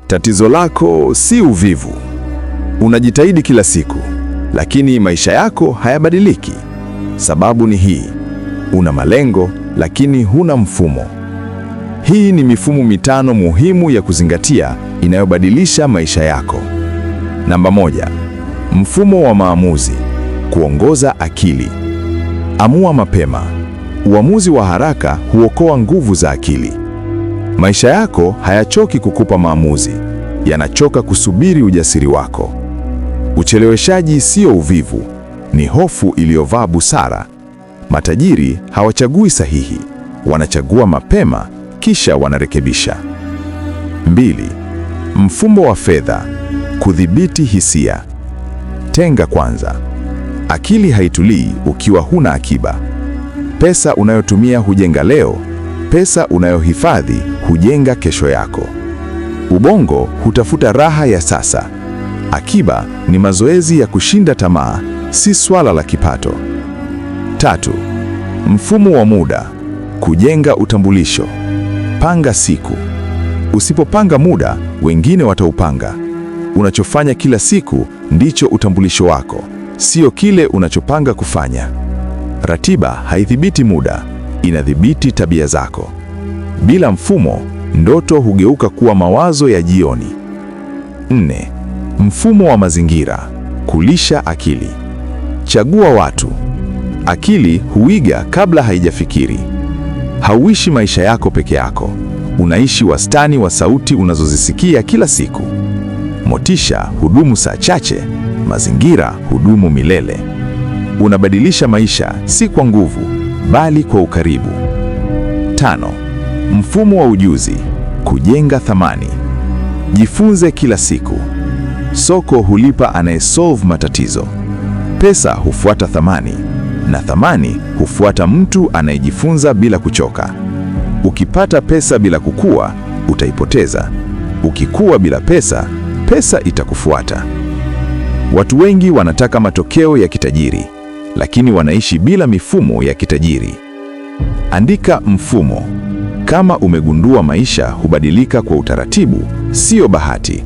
Tatizo lako si uvivu. Unajitahidi kila siku, lakini maisha yako hayabadiliki. Sababu ni hii: una malengo lakini huna mfumo. Hii ni mifumo mitano muhimu ya kuzingatia inayobadilisha maisha yako. Namba 1, mfumo wa maamuzi, kuongoza akili. Amua mapema. Uamuzi wa haraka huokoa nguvu za akili. Maisha yako hayachoki kukupa maamuzi, yanachoka kusubiri ujasiri wako. Ucheleweshaji sio uvivu, ni hofu iliyovaa busara. Matajiri hawachagui sahihi, wanachagua mapema kisha wanarekebisha. 2, mfumo wa fedha, kudhibiti hisia. Tenga kwanza. Akili haitulii ukiwa huna akiba. Pesa unayotumia hujenga leo, pesa unayohifadhi hujenga kesho yako. Ubongo hutafuta raha ya sasa. Akiba ni mazoezi ya kushinda tamaa, si swala la kipato. 3, mfumo wa muda, kujenga utambulisho. Panga siku. Usipopanga muda, wengine wataupanga. Unachofanya kila siku ndicho utambulisho wako, sio kile unachopanga kufanya. Ratiba haidhibiti muda, inadhibiti tabia zako. Bila mfumo, ndoto hugeuka kuwa mawazo ya jioni. 4, mfumo wa mazingira, kulisha akili. Chagua watu. Akili huiga kabla haijafikiri. Hauishi maisha yako peke yako, unaishi wastani wa sauti unazozisikia kila siku. Motisha hudumu saa chache, mazingira hudumu milele. Unabadilisha maisha si kwa nguvu, bali kwa ukaribu. 5, mfumo wa ujuzi, kujenga thamani. Jifunze kila siku. Soko hulipa anayesolve matatizo. Pesa hufuata thamani, na thamani hufuata mtu anayejifunza bila kuchoka. Ukipata pesa bila kukua, utaipoteza. Ukikua bila pesa, pesa itakufuata. Watu wengi wanataka matokeo ya kitajiri, lakini wanaishi bila mifumo ya kitajiri. Andika mfumo. Kama umegundua maisha hubadilika kwa utaratibu, sio bahati.